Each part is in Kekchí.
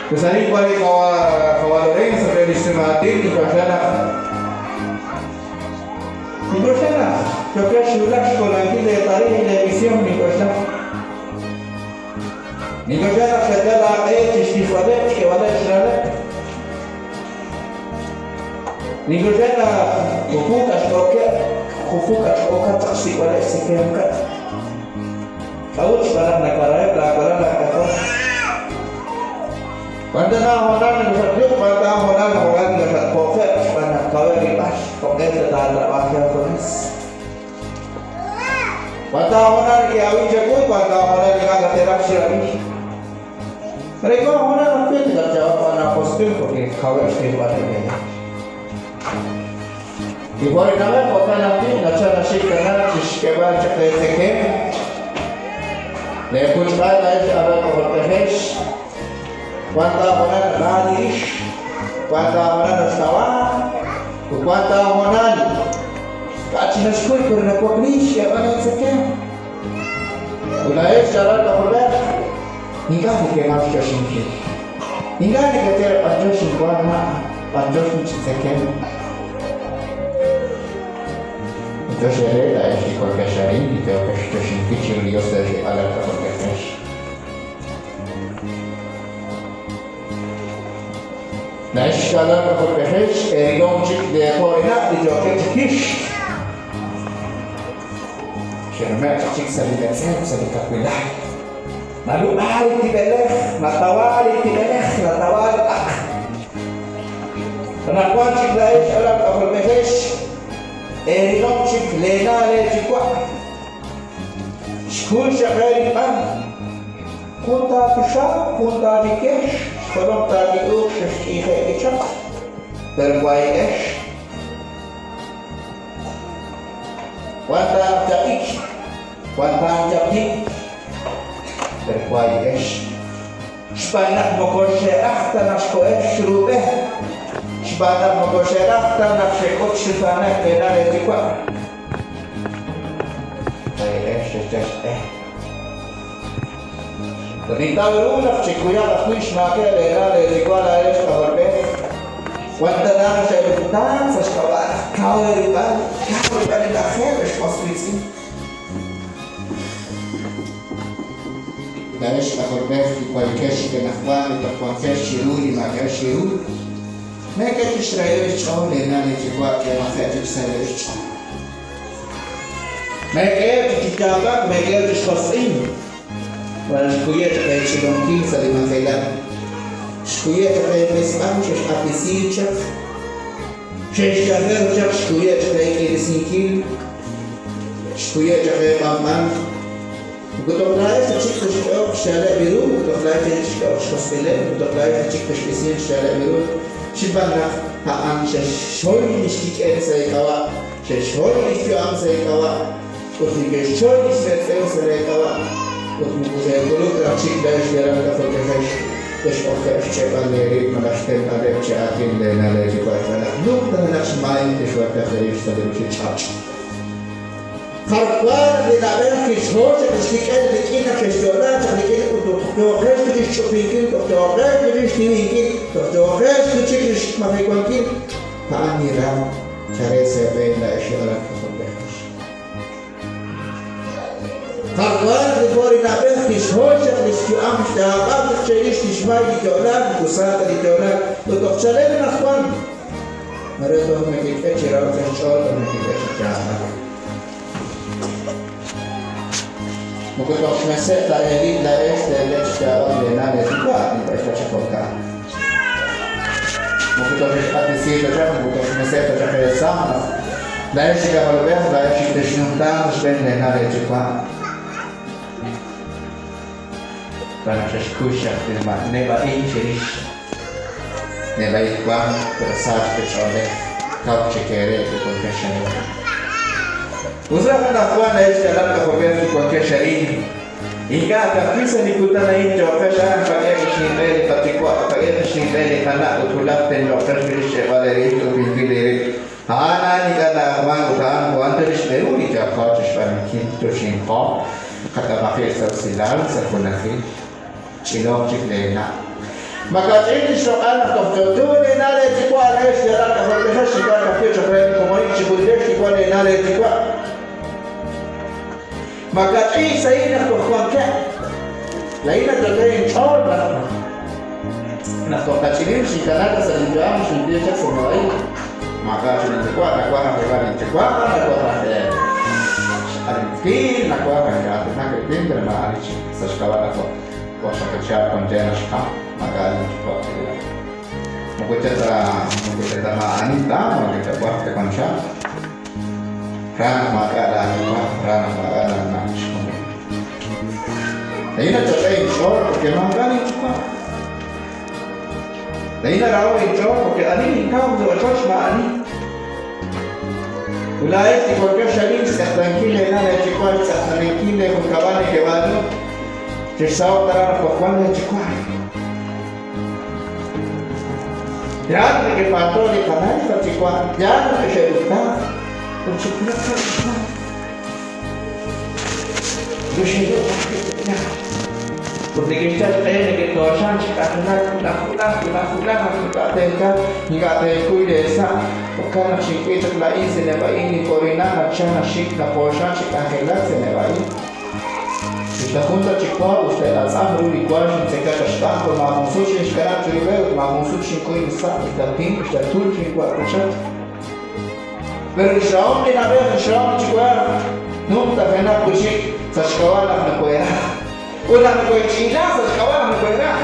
Us arin wan li qawa' qawa' Lorenzo re lix sumaatin nink'oxla naq nink'oxla naq yookex chi wulak xkolankil lee tarea y lee misión nink'oxla. Nink'oxla naq xayal aaq'e chixtijb'aleb' xk'eeb'aleb' xna'leb'. Nink'oxla naq juju k'axk'ookeb' juju k'axk'ookat chaq xsik'b'aleb' xtzekemqeb'. K'a'ut xb'aan naq nakaraheb' laawalal aak'ajol? Wan tana hoonal nakaxatyuq, wan tana hoonal jo'kan nakaxatpo'jeb' xb'aan naq kaweb' rilb'al jo'q'e ta taatrab'aje aajunes. Wan ta hoonal neke'ab'in chawu, wan ta hoonal ink'a' nakate'raj xrab'i. Re wan hoonal ajwi' nakatyaab'ak wan aapostil porque kaweb' xtijb'aleb' leeyaal. Li jorinameb' jo'kan ajwi' nachal naxik tana chi xk'eeb'al chaq leetzekemq, leepuch'b'al laa'ex alal k'ajolb'ejex, wan ta hoonal ra li rix, wan ta hoonal naxtawa, ut wan ta hoonal k'a' chi naxkuy pero nawakli xk'eeb'al leetzekemq. Ut laa'ex alal k'ajolb'ej, ink'a' nekenaw xchoxinkil. Ink'a' nekeye b'anyox inwa na', b'anyox intzekemq. B'anyox eere laa'ex li wankex arin, li yookex xchoxinkil chiru li Dios laa'ex li alal k'ajolb'ejex. Laa'ex alal k'ajolb'ejex, eerilom chik leepo'rinaq li yookeb' chi hix. Xe'nume'k chaq chik sa' li metz'ew, sa' li kawilal. Nalub'a li tib'elej, natawa li tib'elej, natawa li aq. Anaqwan chik laa'ex alal k'ajolb'ejex, eerilom chik leena' leeyuwa'. Xkul chaq re rilb'al, jun taatixaq, jun taachikex, xjolom taati'uuq xexk'iije'k li chaq, per wahi'ex. Wan taaqyab'ik, wan taanyab'ik, per wahi'ex. Xb'aan naq moko xe'raj ta naq xkohex chiru b'e, xb'aan naq moko xe'raj ta naq xek'ut xxutaaneb' leena' leeyuwa'. Wahi'ex xexyal xq'e. Ut nintaw ru naq chekuyaq ajwi' xmaakeb' leena' leeyuwa' laa'ex k'ajolb'ej. Wan tana xe'luktaak sa' xk'ab'a' naq kaw eerib'al, kaw rilb'al li na'ajej, ex was wiitz'in. Laa'ex k'ajolb'ej li wankex anaqwan li toj wankex chiru li maak'a'ex chiru, meek'e chik xrahileb' xch'ool leena' leeyuwa' k'eemaqeb' chik xsahileb' xch'ool. Meek'eheb' chik chi yaab'ak, meek'eheb' chik xjosq'il. Malaj xkuye' chaq eech'ilonkil sa' li majelal, xkuye' chaq eemesb'al, xex'ab'isiik chaq, xexyajer chaq, xkuye' chaq eek'iiresinkil, xkuye' chaq eeb'anb'al. Moko toj laa'ex ta chik texk'ehoq xyaaleb' li ru, moko toj laa'ex ta chik texk'ehoq xjosq'ileb', moko toj laa'ex ta chik texb'isinq xyaaleb' li ru, xb'aan naq a'an xexxhoy li xkik'el sa' eek'ab'a', xexxhoy li xyu'am sa' eek'ab'a', ut neke'xchoy li xmetz'ew sa' leek'ab'a', ut moko xeek'ulub' raj chik laa'ex li alal k'ajolb'ejex, tex'oje'q xch'e'b'al eerib' malaj xtenq'aleb' chi aatin leena' leeyuwa' xb'aan naq numtajenaq xmay texwalkaq eerib' sa' li ruuchich'och'. Jar wa naq li na'b'ej kixhoy chaq li xkik'el rik'in naq xexyo'laak chaq rik'in ut toj yooqex wi' chik xch'upinkil, toj yooqex wi' chik xtiwinkil, toj yooqex wi' chik xmajewankil, a'an li raam chare sa' eeb'een laa'ex li alal k'ajolb'ejex. Jar wa naq li po li na'b'ej kixhoy chaq li xyu'am xyaab'ak chaq cherix li xmay li yo'laak moko sa ta li yo'laak ut toj chalen anaqwan mare toj nekek'e chi rahok sa' xch'ool toj nekek'e chi yaab'ak. Moko toj xmese' ta eerib' laa'ex teek'e chi yaab'ak leena' leeyuwa' nink'oxla chi jo'kan. Moko toj xexq'axtesi ta chaq, moko toj xmese' ta chaq eesam naq laa'ex li k'ajolb'ej, laa'ex chik texnumtaaq sa' xb'een leena' leeyuwa'. Xb'aan naq xexkuy chaq li neb'a'il cherix, neb'a'il wank, pero sa chik li ch'oolej, kaw chik eere li wankex arin. Us raj anaqwan laa'ex li alal k'ajolb'ej li wankex arin, Ink'a' ka'ajwi' sa' li kutan a'in yooqex a'an qak'e xninq'e li qayuwa', qak'e xninq'e li qana' ut wulaj tenlo'qex wi' xch'e'b'al eerib' xt'upinkil eerib'. A'an a'an ink'a' na'ajmank ut a'an wan ta li xb'ehul li yooqo chi xb'aanunkil toxinqo, qak'amaqib' sa' usilal, sa' junajil. Ch'iloq chik leena'. Makach'in li xloq'al naq toj yo'yo leena' leeyuwa' re xyalal k'ajolb'ejex ink'a' ka'ajwi' cho'q re li komonil chijunilex li wank leena' leeyuwa'. Makach'in xsahil naq toj wankeb'. Laa'in nayo'yo inch'ool naq naq toj kach'inin xinkanaak sa' linyu'am xinb'il chaq sa' neb'a'il. Maak'a' chik linyuwa', nawaj raj rilb'al linyuwa', nawaj raj xq'alinkil, nawaj raj aatinak rik'in, pero maa'ani chik sa' xk'ab'a' naq toj Waqxaqib' chihab' wank re naq xkamk, maak'a' lin yuwa' chirix. Moko yal ta moko yal ta maa'ani ta, moko ta b'ar ta wank chaq. Ra naq maak'a' laa yuwa', ra naq maak'a' laa na' chixjunil. Laa'in nach'och'e inch'ool porque maak'a' lin yuwa'. Laa'in naraho' inch'ool porque ani nintaw sa' ochoch maa'ani. Ut laa'ex li wankex arin xtz'eqtankil leena' leeyuwa' xtz'eqtanankil leejunkab'al nekeb'aanu. Chexsaho'q tara naq toj wank leeyuwa'. Yaal naq nekepaato' li qana' li qayuwa', yaal naq xe'uxtaak, ut chekuyaq qeyuwa'. Ut neke'xyal xq'e neke'tooxan chi k'anjelak wulaj wulaj, wulaj wulaj naq ink'a' teekank, ink'a' teekuy leesa'. Jo'kan naq xink'i chaq laa'in sa' neb'a'il ninp'orinaq nachal naxik napooxan chi k'anjelak sa' neb'a'il. Usta jun ta chik wa, usta atz'am ru li wa xintzeka chaq xb'aan, ut maajun sut xinxkanab' chiru b'e ut maajun sut xinkuy insa' usta pim, usta tul xinwa' chaq. Pero lix rahom li na'b'ej, lix rahom li yuwa'b'ej numtajenaq wi'chik sa' xk'ab'a' naq nokohe'raj. Ut naq nokohe'xch'iila sa' xk'ab'a' naq nokohe'raj.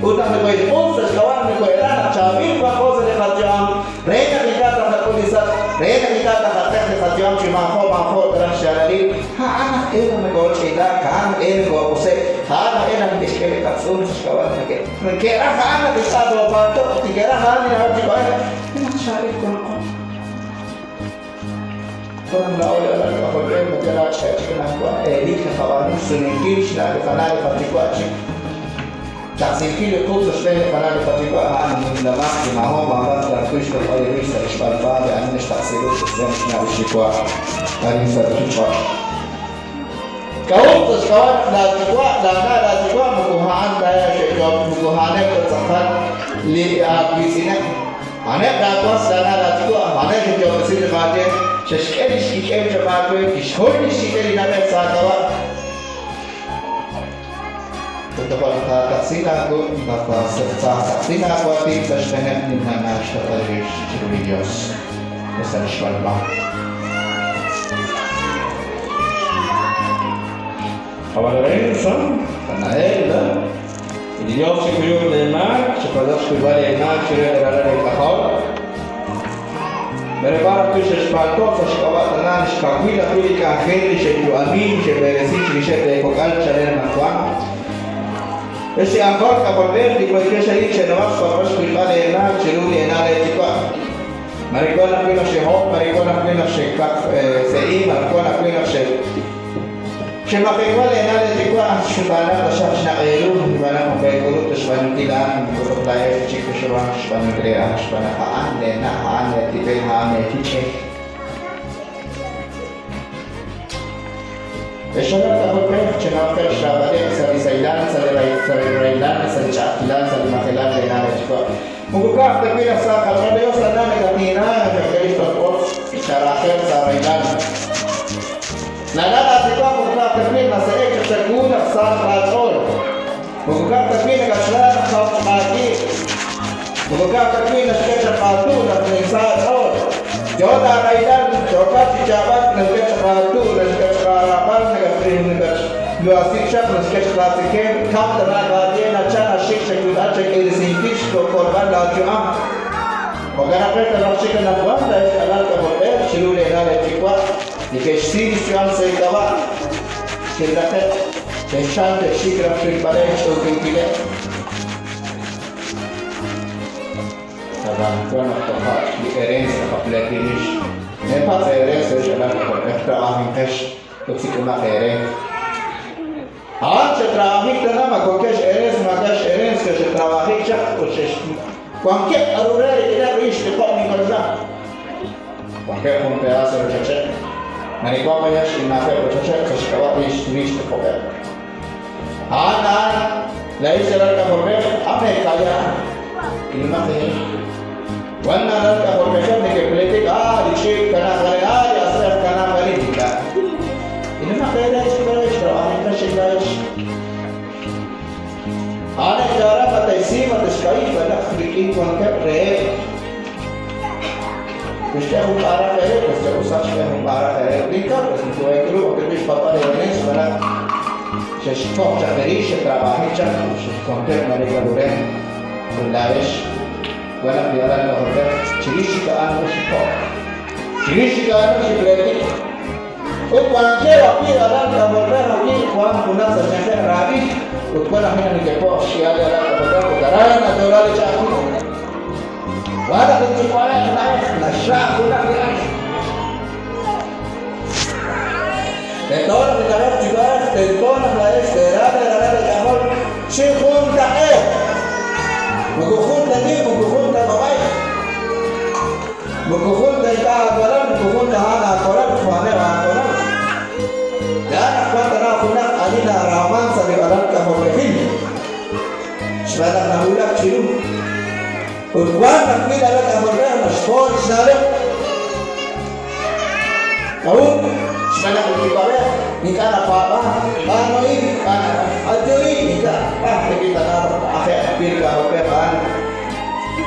Ut naq nokohe'xq'us sa' xk'ab'a' naq nokohe'raj naq chaab'il wanqo sa' li qayu'am, re naq ink'a' taqak'ul li sachk, re naq ink'a' taqat'eq li qayu'am chi maajo' maajo' taraj xyaalalil, a'an aj e naq nokoch'iilaak, a'an aj e nokoq'use'k, a'an aj e naq neke'xk'e li qatz'uum sa' xk'ab'a' naq neke'raj a'an naq ink'a' toopaalto'q, neke'raj a'an li na'leb' yuwa'b'ej. Naq chaab'il wanqo. Jo' naq laa'o li alal k'ajolb'ej moko laach'e chik anaqwan eelik naqab'aanu xsumenkil xna' li qana' li qayuwa' chik. Taqsinkil li quq sa' xb'een li qana' li qayuwa' a'an li nimla maak li maajo' maab'ar taakuy xtojb'al li rix sa' li xb'alb'a li ani naxtaqsi ru sa' xb'een xna' li xyuwa' arin sa' ruuchich'och'. K'a'ut sa' xk'ab'a' naq laayuwa', laana' laayuwa' moko a'an ta xe'yo'ob'tesi, moko a'aneb' ta tz'aqal li aawiitz'ineb'? A'aneb' laawas, laana' laayuwa', a'aneb' xe'yo'ob'tesi li qaaye, xe'xk'e li xkik'el cho'q aawe, kixhoy li xkik'el li na'b'ej sa' aak'ab'a'. Ut toja' naq taataqsi laawuq', taataqsi laawaatin sa' xb'eeneb' li nana' xtojb'al rix chiru li Yos ut sa' li xb'alb'a. Qawa' Lorenzo, Qana'el, li Yos chikuyuq leemaak, chipatz'aq xkuyb'al eemaak chiru li ralal eek'ajol. Mere b'ar ajwi' xexpaalto'k sa' xk'ab'a' tana li xkawil ajwi' li k'anjel li xeyu'ami li xeb'eresi chirixeb' leekok'al chalen anaqwan. Ex li anjol k'ajolb'ej li wankex arin chenawaq xpatz'b'al xkuyb'al eemaak chiru li ena' leeyuwa'. Mare wan ajwi' naq xehob', mare wan ajwi' naq xekaq se'i, mare wan ajwi' naq xe Xemajewa leena' leeyuwa' xb'aan taxaq xnaq' eeru, xb'aan naq moko eek'ulub' ta xb'aanunkil a'an, moko toj laa'ex ta chik texruhanq xb'aanunkil re a'an, xb'aan naq a'an leena', a'an leetib'el, a'an leekich'el. Ex alal k'ajolb'ej, chenawaqeb' xraab'aleb' sa' li sahilal, sa' li rahilal, sa' li ch'a'ajkilal, sa' li majelal leena' leeyuwa'. Moko ka'aj ta wi' naq sa' qach'ool li Dios tana nakatinra nakak'e lix tojb'oq charajeb' sa' rahilal. Nala laayuwa' moko ka'aj ta wi' nase'ek chaq chawu naq sa aach'ool. Moko ka'aj ta wi' nakatxra naq kaw chaq aawib'. Moko ka'aj ta wi' naxk'e chaq aatu' naq sa aach'ool. Yoo laarahilal, yookat chi yaab'ak, naxk'e chaq aatu', naxk'e chaq aaraab'al, nakatxluhasi chaq, naxk'e chaq laatzekemq, kaw tana kaaye, nachal naxik chakut'al chak'iiresinkil xkolb'al laayu'am. Jo'kan naq re taroq chik anaqwan laa'ex alal k'ajolb'ej chiru leena' leeyuwa' li ke'xsi li xyu'am sa' eek'ab'a', cheraqeb', te'xchalq te'xik raj rilb'aleb' xch'uukinkileb'. Ab'an wan naq toja' li hereens naqapleeti rix. Meepatz' eere sa' xalal k'ajolb'ej, trabajinqex ut sik'omaq eere. A'an xe'trabajik tana ma wankex hereens maak'a' xhereens ke xe'trabajik chaq ut xex wankeb' k'aru re rik'ineb' rix tiqob' nink'oxla. Wankeb' jun pedazo rochocheb'. Naniwank b'ayaq x'ina'jeb' rochocheb' sa' xk'ab'a' rix tiqob'eb'. A'an a'an, laa'ex alal k'ajolb'ej, am eekawil. A'an eb' laj ate'xsi ma te'xk'ayi xb'aan naq rik'in wankeb' reheb'. Kixk'e jun b'aaraq eere, pues che'usaq xk'e jun b'aaraq eere. Ut ink'a', pues moko eek'ulub' ok rik'in xpatz'b'al eerones xb'aan naq xexkoj chaq eerix, xetrab'ajik chaq ut xexwankeb' mare k'aru re. Ut laa'ex wan naq li alal k'ajolb'ej chirix chik a'an oxikok. Chirix chik a'an oxipleetik. Ut wankeb' ajwi' alal k'ajolb'ej ajwi' wank junaq sa' xyanqeb' raab'il, ut wan ajwi' naq neke'po'k xk'ihal li alal k'ajolb'ej ut aran nayo'la li ch'a'ajkilal. Wan naq li yuwa'b'ej na'ej naxra junaq li al. Tento naq li na'ej yuwa'b'ej tento naq laa'ex teera leeralal eek'ajol chi juntaq'eet. Moko jun ta nim, moko jun ta b'ab'ay. Moko jun ta ink'a' aawalal, moko jun ta a'an aawalal, a'aneb' aawalal. Laa'at naq wan tana junaq ani naraaman sa' li alal k'ajolb'ejil, xb'aan naq nawulak chiru. Ut wan ajwi' li alal k'ajolb'ej naxpo' lix na'leb'. K'a'ut? Xb'aan naq li yuwa'b'ej ink'a' napaab'ank, b'aanu a'in, ink'a' naraj. Ayo'in, ink'a'. B'ar rik'in tana naq aje' ajwi' li k'ajolb'ej a'an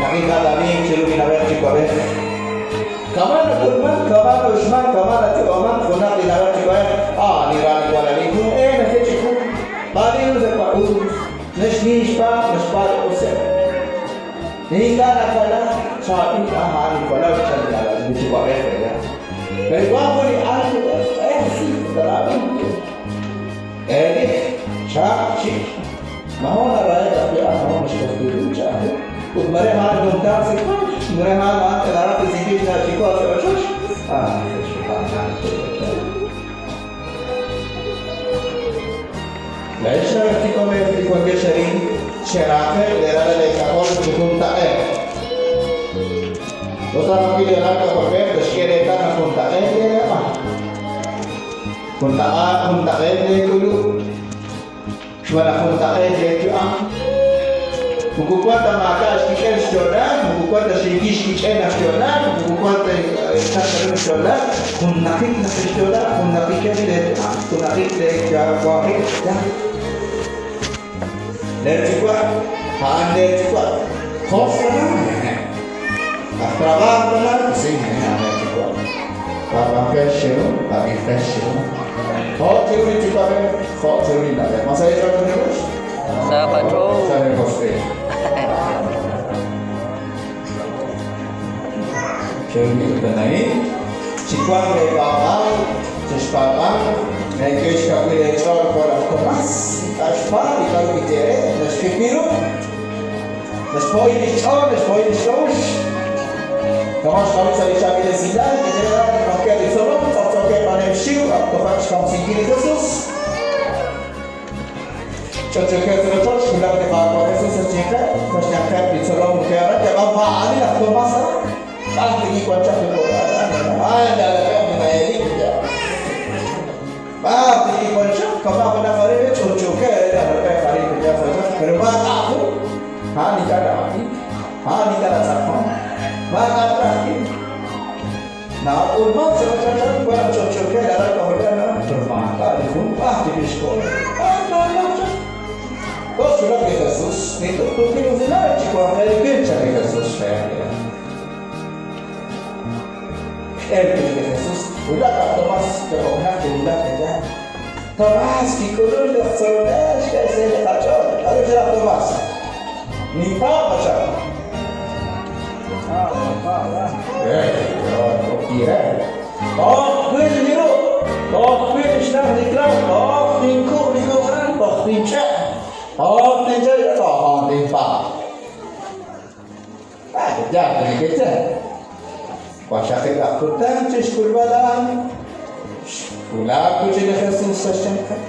naq ink'a' nab'ink chiru li na'b'ej yuwa'b'ej? Kama' nak'ulman, kama' na'uxman, kama' nayu'aman junaq li na'b'ej yuwa'b'ej, Ah, ninra li walal, jun e naxye chiwu, b'aanu sa' wa us, naxninxpaab', naxpaab' li useb'. Ink'a' nakala, chaab'il a'an li walal, chan li alal, li yuwa'b'ej re. Pero wan jun li ángel, eh, sí, tarab'il. Elik, chaq chik. Maho naraheb' ajwi' a'an maho naxk'osb'il ru cha'ajeb'. Ut mare a'an numtaak sa' wank, mare a'an a'an te'naraj risinkil xna' xyuwa' sa' ochoch. Ah, Laa'ex naraj yuwa'b'ej li wankex arin, cherahaqeb' leeralal eek'ajol chi juntaq'eet. Us ajwi' li alal k'ajolb'ej te'xk'e reetal naq juntaq'eet leereeb'al. Juntaq'aak juntaq'eet leek'ulub', xb'aan naq juntaq'eet leeyu'am. Moko wan ta maak'a' xkik'el xyo'laak, moko wan ta xiikil xkik'el naq xyo'laak, moko wan ta chan ta ru xyo'laak, junnaqik naq xyo'laak, junnaqikeb' leeyu'am, junnaqik leewanjik. Leeyuwa' a'an leeyuwa'. Jos tana. Aj trabajo tana, sí, a'an leeyuwa'. Paab'anqex chiru, ab'inqex chiru. Jo' chiru li yuwa'b'ej, jo' chiru li na'b'ej. Ma sa eech'ool chiru? Sa qach'ool. Sa leejosq'il. Chiru li kutan a'in, chiwanq leepaab'aal, chexpaab'anq, meek'e xkawil eech'ool jo' laj Tomás, ink'a' xpaab' li k'aru kiye re, naxjipi ru, naxpo'y li xch'ool, naxpo'y li xk'a'uxl. Kama' xqab'i sa' li chaab'il esilal, kiye re naq wankeb' li tzolom tz'aptz'ookeb' b'aneb' xxiw ak toja' xkamsinkil li Jesus. Ch'och'ookeb' sa' rochoch, xwulak li Qaawa' Jesus sa' xyanqeb', sa' xyanqeb' li tzolom ke'arak, ab'an maa'ani laj Tomás aran. B'ar rik'in wan chaq li B'ar rik'in wan chaq, kama' junaq arin ch'utch'uukeb' re naq arin ke'yal sa' rochoch, pero maak'a' jun. A'an ink'a' na'ab'ink, a'an ink'a' natz'aqon, maak'a' naraj. Nak'ulman sa' rochoch wan naq ch'utch'uukeb' aran k'ojoleb' aran, pero maak'a' li jun b'ar rik'in xkoho. Toj xwulak li Jesus, li tuqtuukil usilal chi wanq eerikin, chan li Jesus reheb'. X'elk li Jesus, wulak aj Tomás, yo'oonaq kiwulak ella. Tomás kik'ulunk laj tzolonel xk'e xsahil li qach'ool. K'aru xraj Tomás? Ninpaab' chan. Toj twil li ruq', toj twil xnaj li klaw, toj tinkub' li ruq' aran, toj tinch'e', toj tinch'e', toj tinpaab'. Yaal li neke'xye. Waqxaqib' aj kutan chi xk'ulb'al a'an, xwulak wi' chik li Jesus sa' xyanqeb'.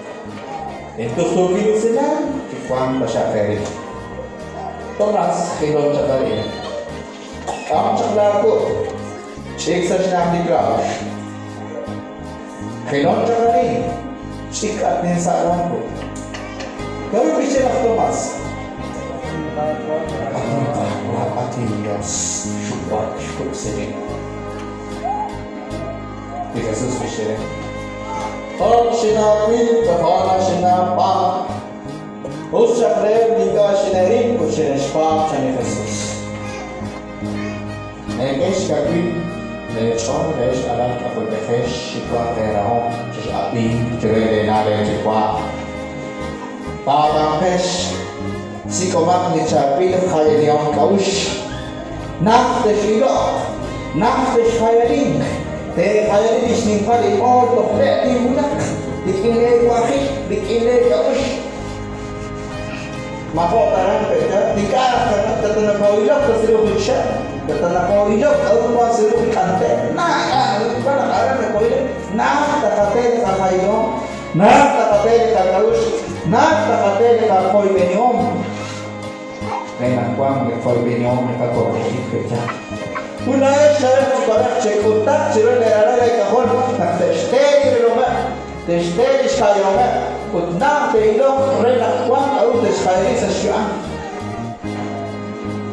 Li tuqtuukil usilal kiwank taxaq eerik'in. Tomás jilon chaq arin. K'am chaq laawuq', ch'ik sa' xna'aj li klawx. Jilon chaq arin, ch'ik at ninsa' laawuq'. K'aru kixye laj Tomás? At inQaawa', at inYos, xuwak xkub'si rib'. Li Jesus kixye re, Toj xinaawil, toja' naq xinaapaab'. Us xaq reheb' li ink'a' xine'ril ut xine'xpaab', chan li Jesus. Meek'e xkawil leech'ool re x'alal k'ajolb'ejex chiwanq eerahom chex'ab'inq chiru leena' leeyuwa'. Paab'anqex, sik'omaq li chaab'il jayalihom k'a'uxl. Najt tex'iloq, najt texjayalinq, teejayali li xninqal li oor toj le' tinwulaq, rik'in leewanjik, rik'in leek'a'uxl. Ma jo' ta aran pe'yaal? Ink'a' naq tatanako'ilok ta sa' ru'uj li che', tatanako'ilok k'a'ru wank sa' ru'uj li k'ante'. Maak'a' wan naq aran nako'ilok, najt taqate li qajayilihom, najt taqate li qak'a'uxl, najt taqate li qaqoyb'enihom. Re naq wanq li qoyb'enihom li qak'oxlajik pe'yaal. Ut laa'ex na'b'ej yuwa'b'ej chek'utaq chiru leeralal eek'ajol naq te'xte li rilomeb', te'xte li xka'yahomeb' ut najt te'iloq re naq wanq k'a'ru te'xjayali sa' xyu'am.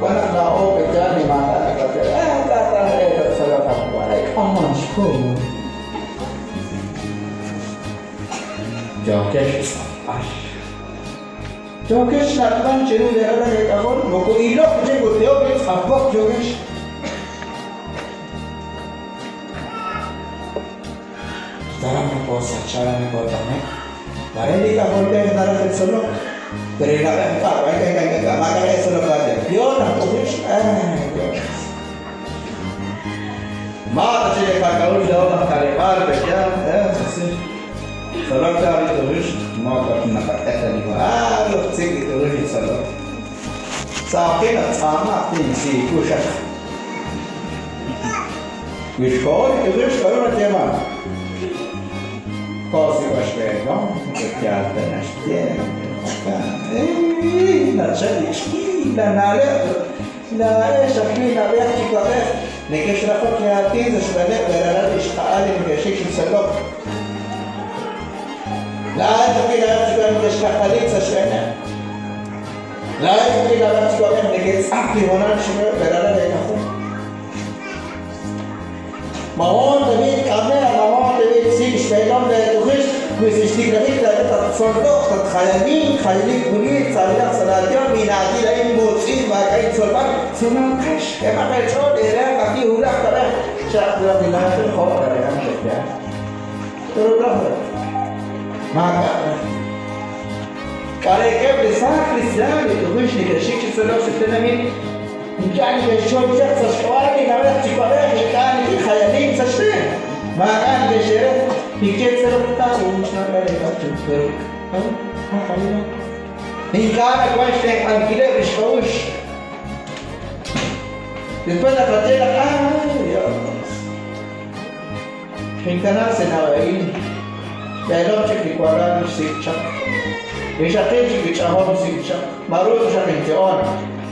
Wan naq laa'o pe'yaal li maak'a' naqate, eh, k'a' ta aj e tattzoloq anaqwan, eh, k'amon xhu. Yookex xtz'apb'al. Yookex xnat'b'al chiru leeralal eek'ajol, moko ilok chik ut te'ok li tz'apok yookex. Taran nokoosach, aran nokoot'ane'. Mare li k'ajolb'ej naraj li tzolok, pero li na'b'ej ink'a', ink'a' ink'a' ink'a' ink'a' maak'a' re tzolok aate. Yoo naq t'ujix, ay Dios. Maak'a' chik li qak'a'uxl laa'o laj k'aleb'aal, pe'yaal, eh, Tzolok ta li t'urux, moko naqak'e ta li wa. Ah, toj tzik li t'urux li tzolok. Tz'aaqin naq tz'aama tinsiiku xaq. Wi xkoho li t'urux, k'aru nayeeman? Ko'sik'o xb'eenom, moko yaal ta naxye. Jo'kan. Ey, nachal li k'iila na'leb'. Laa'ex ajwi' na'b'ej yuwa'b'ej nekexraqok li aatin sa' xb'eeneb' leeralal ixqa'al li neke'xik chi tzolok. Laa'ex ajwi' na'b'ej yuwa'b'ej nekexkaqalik sa' xb'eeneb'. Laa'ex ajwi' na'b'ej yuwa'b'ej neketz'aq li hoonal chiruheb' leeralal eek'ajol. Mahoon tab'i' tk'ame'q, mahoon tab'i' tsik' xb'eelom leetujix, wi sa' xtiklajik laa'at tattzoloq, tatjayalinq, jayalik wulil, tzaayaq sa' laayom, minaawil a'in mutz'il maak'a' intzolb'al, sumenqex, k'emaq eech'ool, eerehaq ajwi' wulaj tab'ej, chaq li laajel jo' tarehan te'yaal. Pero raj, maak'a' raj. K'areekeb' li saaj kristiaan li tujix neke'xik chi tzolok sa' tenamit, Ink'a' neke'xchoy chaq sa' xk'ab'a' li na'b'ej yuwa'b'ej, ink'a' neke'jayalink sa' xb'een. Maak'a' neke'xye re, Ink'a' nawank xtenq'ankileb' li xk'a'uxl. Después naqaye naq ay Dios. Xinkanaak sa' nab'ayil, xb'eelom chik li walal xsik' chaq, rixaqil chik li ch'ajom xsik' chaq, maru taxaq inyo'oon.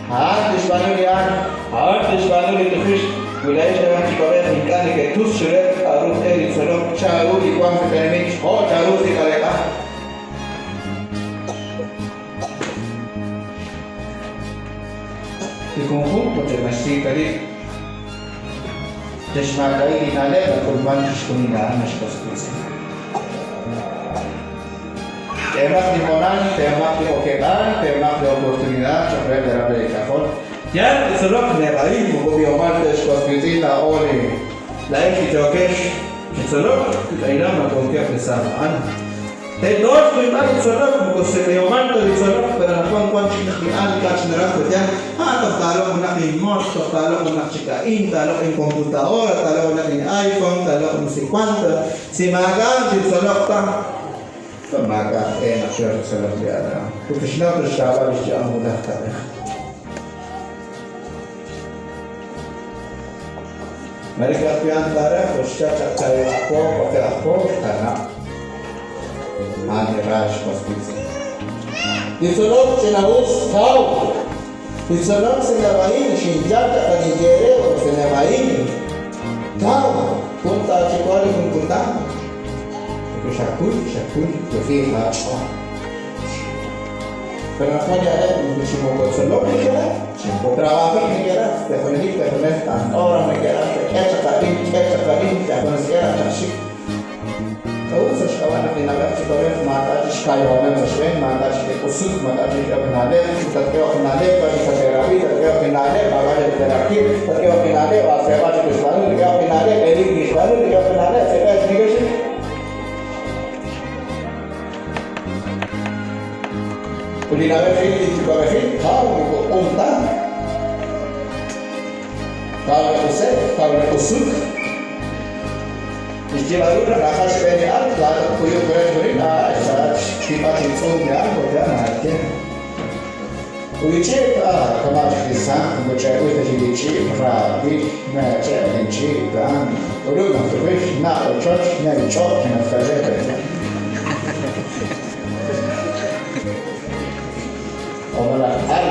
A'an tixb'aanu li a'an, a'an tixb'aanu li tujix, wi laa'ex na'b'ej yuwa'b'ej ink'a' neke'tus chiruheb' k'a'ru q'e li tzolok, chanru li wank sa' tenamit jo' chanru sa' k'aleb'aal. Li junjunq ut li naxsik' rib' Lix maak'a'il li na'leb' nak'ulman chixjunil a'an naxk'os wiitz'in. K'ehomaq li hoonal, teehomaq li okeb'aal, teehomaq li oportunidad choq' reheb' li ralal eek'ajol. Yaal li tzolok neb'a'il moko b'ihomal te'xk'os wiitz'in laa'o li laa'ex li yookex chi tzolok, k'ayna ma wankeb' li saaj a'an. Tento xkuyb'al li tzolok, moko seb'ehomal ta li tzolok, pero anaqwan wan chik naq li al ink'a' chik naraj ut yal, ah, toj taaloq' junaq inmoch, toj taaloq' junaq chik a'in, taaloq' inkomputadora, taaloq' junaq in-iPhone, taaloq' no sé cuánto. Si maak'a' chi tzolok ta, toj maak'a' aj-e naq yoo chi tzolok li al a'an. Ut tixnaw ta xraab'al lix yu'am wulaj kab'ej. Mare ka'ajwi' a'an taaraj ut xchal chaq kaahib' aj po, waqib' aj po, xkanab'. A'an li ra xwas wiitz'in. Li tzolok ch'ina'us kaw. Li tzolok sa' neb'a'il xinyal chaq a ninye eere ut sa' neb'a'il kaw. Jun taachiwa li jun kutan. Xakuy, xakuy, yo'ji'j aach'ool. Pero anaqwan li aleb' moko chi moko tzolok neke'raj, chi moko trabajik neke'raj, te junelik te junes t'ant'o raj neke'raj, te k'e chaq a'in, k'e chaq a'in, te junes k'e raj chaq xik. K'a'ut sa' xk'ab'a' naq li na'b'ej yuwa'b'ej maak'a' chik xka'yahomeb' sa' xb'een, maak'a' chik li q'usuk, maak'a' chik li k'ehok na'leb', tatk'ehoq na'leb', wan chik tate'rab'i, tatk'ehoq li na'leb', maak'a' chik tate'rab'i, tatk'ehoq li na'leb', aaseeb'al chik tixb'aanu, tatk'ehoq li na'leb', elink tixb'aanu, tatk'ehoq li na'leb', seeb'al chik neke'xik. Ut li na'b'ejil, li yuwa'b'ejil, kaw moko q'un ta. Kaw li q'usek, kaw li q'usuk. Li xyib'al ru naq laa'at xb'een li al, laa'at tatkuyuq re xjunil, aa, xlaa'at xyib'al li tz'uum li al, porque a'an naaye. Ut li ch'i'p, aa, kama' chik li sank, moko ch'e'b'il ta chik li ch'i'p, raab'il, meech'e' li ch'i'p, a'an k'ulub' naq tujix, na' ochoch, ne' li ch'och', naq ka're pe'ya. O malaj al.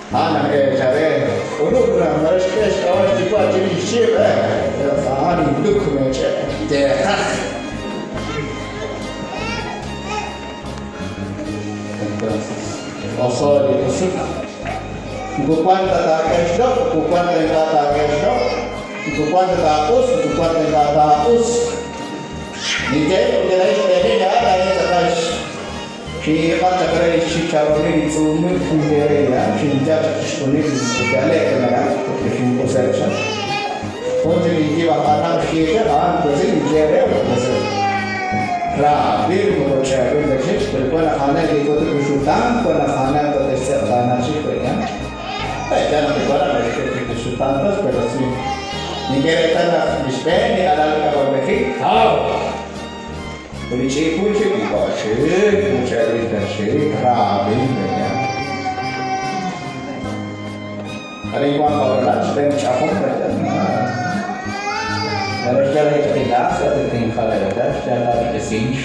A'an aj eechal re. K'ulub' naq naxk'e xk'ab'a' xyuwa' chirix xch'i'p, a'an intuk meech'e'. Teeqaj. Entonces, oso li q'usuk. Moko wank ta taak'e xloq', moko wank ta ink'a' taak'e xloq', moko wank ta taaq'us, moko wank ta ink'a' taaq'us. Ninye, porque laa'in xb'eenil a'an, laa'in tz'aqal Xinyiib'ak chaq re li xchicharronil li tz'uumil xinye re li a'an, xinyal chaq chixjunil li yale'k naraj ut li xinq'useb' chaq. Jun chik inyiib' aj Anam xye chaq, a'an wesil inye re ut wesil. Raab'il moko ch'e'b'il ta chik, pero wan naq a'aneb' ke'k'utuk li xutaan, wan naq a'aneb' tate'xtz'eqtaana chik, pe'yaal? Pe'yaal naq li warab' naxk'ut chik li xutaan tas, pero si nink'e reetal naq li xb'een li alal k'ajolb'ejil, kaw! Ut li ch'i'pul chik ink'a' chik, much'e'b'il ta chik, raab'il pe'yaal. Arin wank qawaralal xb'een ch'ajom pe'yaal. Mare xyal li ch'ilas ut tinjal reetal xyal la ch'isinx.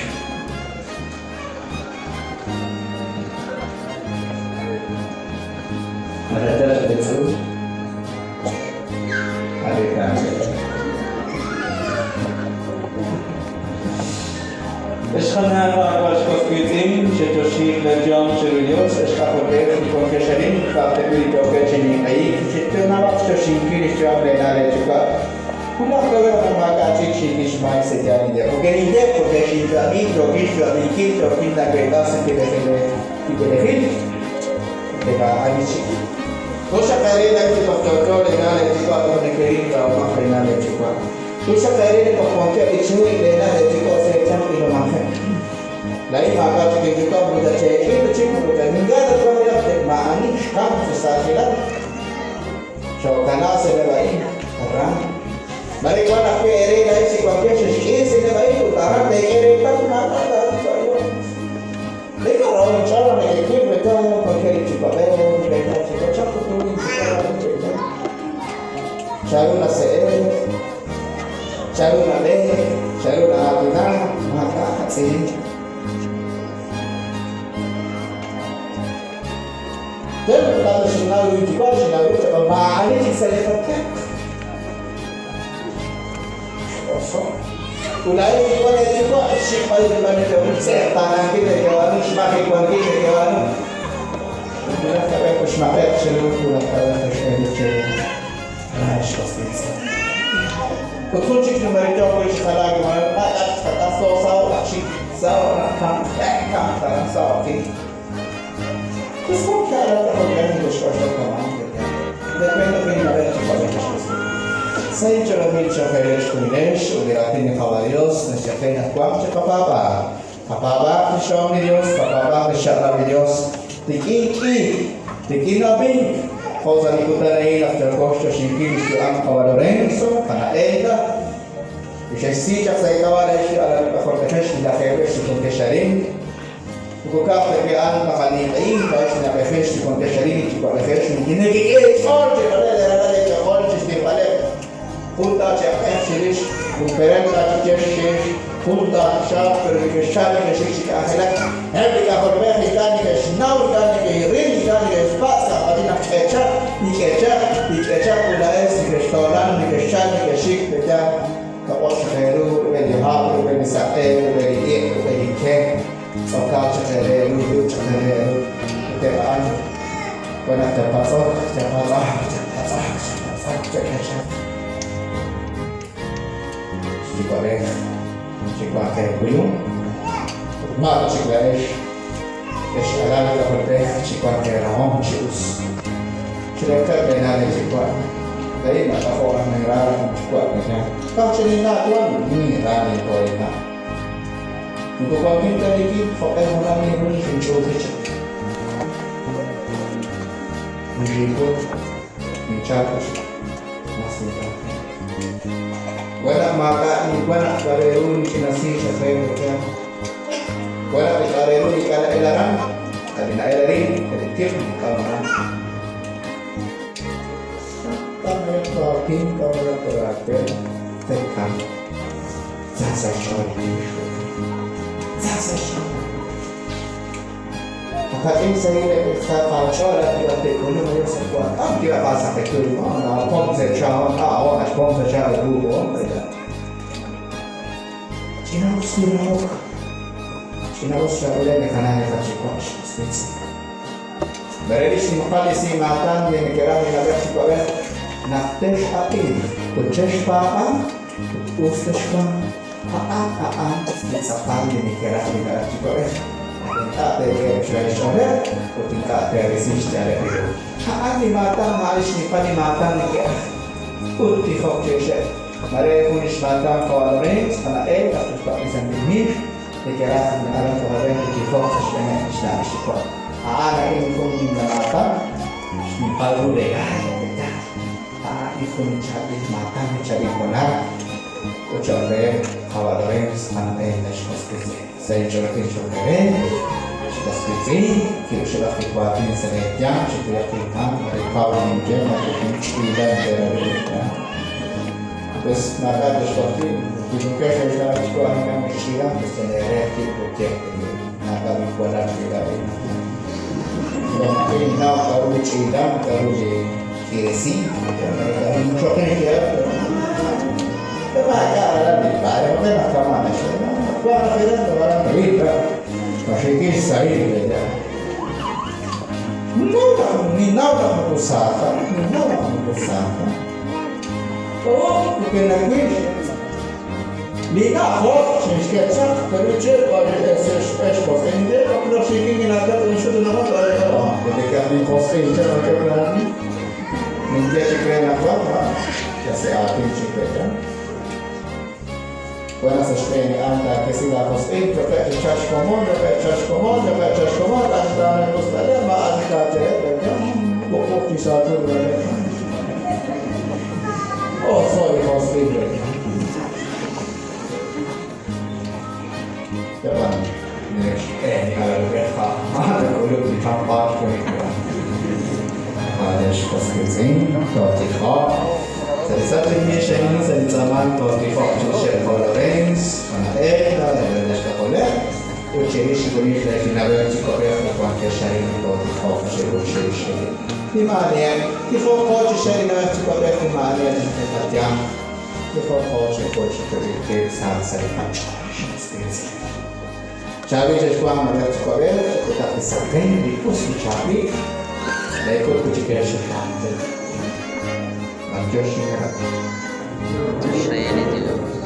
Mare xyal ch'itz'ul. Ex qana' Qaawa' xwas wiitz'in, chechoxiiq leeyu'am chiru li Yos, ex k'ajolb'ej li wankex arin, ka'aj ta wi' li yookex chi ninq'ehik, che'naab'aq xchoxinkil li xyu'am leena' leeyuwa'. Wulaj kawe naq maak'a' chik xiikil xmaak sa' yaal inye. Porque ninye, porque xinyu'ami, yookin xyu'aminkil, yookin naweek'a sa' tib'elejil, porque maa'ani chik. Us xaq eere laa'ex li toj yo'yo leena' leeyuwa' toj nekeril rahomaj leena' leeyuwa'. Us xaq eere li toj wankeb' li cheek leena' leeyuwa' sa' eechank ilomajeb'. Laa'in maak'a' chik enyuwa' moko ta cheekil ta chik moko ta ink'a' ta twaj raj te maa'ani xkamk sa' xsaajilal. Xookana sa' neb'a'il aran. Mare wan ajwi' eere laa'ex li wankex xexk'iik sa' neb'a'il ut aran teek'e reetal maak'a' taayuwa'. Ninka raho inch'ool naq neke'wil reetal wankeb' li yuwa'b'ej, reetal chi chaq ut ru linyuwa' Chanru nase'ek, chanru nab'eek, chanru na'aatinak, maak'a' qatz'ilil. Tel tata xinnaw ru yuwa' xinnaw ru chaq maa'ani chik sa' li qayanq. X'oso'. Ut laa'ex li wan eeyuwa' xxik'b'al li b'an nekeb'aanu, xtz'eqtaanankil nekeb'aanu, xmajewankil nekeb'aanu. Wulaj kab'ej ut xmaq'e'q cheru, wulaj kab'ej tex'eeliq cheru. Laa'ex was wiitz'in. Ut jun chik li mare yook wi' chi jalaak li maare maak'a' chik xqak'as, toosaho'q naq xik, saho'q naq kamk, kamk aran, saho'q qik. Pues jun xyaalal naq jo'kan neke'xk'oxla kama'an pe'yaal. Depende de nab'ej chi jo'kan xk'osb'il. Sa' inch'olomil choq' eere chejunilex ut li raatin li Qaawa' Dios naxye qe naq wanq chi qapaab'aal. Qapaab'aaq lix rahom li Dios, qapaab'aaq lix chaq'rab' li Dios, rik'in k'iik, rik'in ab'ink, jo' sa' li kutan a'in naq yooko xchoxinkil lix yu'am Qawa' Lorenzo, qana' Elda, li xe'xsi chaq sa' eek'ab'a' re xyu'alal k'ajolb'ejex li lajeeb'ex li wankex arin. Moko ka'aj ta wi' a'an naqaninq'ehi, laa'ex na'b'ejex li wankex arin, yuwa'b'ejex, nekek'e eech'ool chi ralal eeralal eek'ajol chi xtijb'aleb'. Jun ta chi aq'ej chirix, jun perel ta chi yex chirix, jun ta chi xaab', pero neke'xchal neke'xik chi k'anjelak. Eb' li k'ajolb'ej ink'a' neke'xnaw, ink'a' neke'ril, ink'a' neke'xpatz' ka'aj naq ch'echaq, ik'echaq, ik'echaq ut laa'ex nekextoolan, nekexchal, nekexxik, pe'yaal? Toq'ob' chaq eeru rub'el li hab', rub'el li saq'e, rub'el li iq', rub'el li ke, tz'okaak chaq eere ru, ru chaq eere ru. Ut eb' a'an wan naq te'patz'oq, te'patz'aq, te'patz'aq, te'patz'aq, te'k'echaq. Xyuwa'b'ej, chiwanq eekuyum. Ut ma' ta chik laa'ex, ex alal k'ajolb'ej chi wank eerahom chi us. Chireqeb' lee na' leeyuwa'. Laa'in mak'ajo' naq ninra laj inyuwa' weya. Ka'aj chi linna' wan, ninra linko' linna'. Moko wankin ta rik'in jo'q'e junaq ninru xinch'uuji chaq. Ninriikut, ninchalk ut mas ninra. Wan naq maak'a' wan naq k'a' re ru li ch'ina si' chaq re weya. Wan naq li k'a' re ru ink'a' na'el aran, sa' li na'el arin, sa' li tiq ink'a' aran. Mare li xnimqal li simaatan li neke'raj li na'leb' yuwa'b'ej naq tex'ab'inq ut chexpaab'anq ut us texwanq, a'an a'an li tz'aqal li neke'raj li na'leb' yuwa'b'ej, naq ink'a' teek'eheb' xrahil xch'ooleb' ut ink'a' teerisi xyaaleb' li ru. A'an li maatan a'an li xnimqal li maatan neke'raj ut tijok chirixeb'. Mare jun li xmaatan qawa' Lorenz, qana' Eva ut xwaq' li Santil Miix, neke'raj naq aran yuwa'b'ej li tijok sa' xb'eeneb' li xna' li xyuwa'. A'an a'in jun nimla maatan, xninqal ru regaal, yaal. A'an a'in jun li chaab'il maatan, li chaab'il hoonal. Ut choq' reheb' qawa' Lorenz, qana' Eva, xk'osb'il sa' inch'oolajil choq' eere, xk'os wiitz'in, ki'uxib'aq li waatin sa' lee yanq, chekuyaq inmaak, mare kaw li ninye, mare jun ch'iila neke'rab'i lee Pues maak'a' texwajli, wi wankex sa' xna'aj xwa' ink'a' mexch'iila, pues yal eere ajwi' ut ye naab'al li walal li laa'in. Ninnaw k'a'ru li ch'iila, k'a'ru li k'iiresink, cho'q re pero maak'a' aran li padre, jo'q'e naq kama' naxye, wank raj aran, pero aran ril raj, maxiikil xsahil re Ninnaw naq ninnaw naq moko sa ta, ninnaw naq moko sa ta. Oh, porque nawil li na' josq' xinxket chaq, pero che ex josq'il naq xiikil kinaakat inxut naqot ninjosq'il chaq akep ninye chik re naq wa ya se aatin chik re ya. Bueno, sa' xb'een li aan taakesi laajosq'il, yo'qeb' chi chalk xkomon, yo'qeb' chalk xkomon, yo'qeb' chalk xkomon, hasta nakustaleb' ma'an taacheheb' ya. B'uq'uq chi saatul reheb'. Oh, sorry, josq'il re. Yaban, alalb'ej li champa Alex josq'iltz'in, tootijoq. Sa' li sach li mix a'in sa' li tz'aamank tootijoq chirixeb' jo' Lorenz, qana' Eva, li xk'ajoleb', ut chirix chixjunil li na'leb' yuwa'b'ej li wankex arin tootijoq chiru chirix li maa'aniheb'. Tijoqo chixeb' li na'leb' yuwa'b'ej li maa'aniheb' li qayanq. Tijoqo chiqu chiqib'il qib' sa' sa' li qach'ool xjosq'iltz'in. Chaab'il chexwanq na'leb' yuwa'b'ej, chek'utaq li saqen, li us, li chaab'il. Laa'ikut wi' chik eexutaan. B'antiox xinrab'. Xrahil li Dios.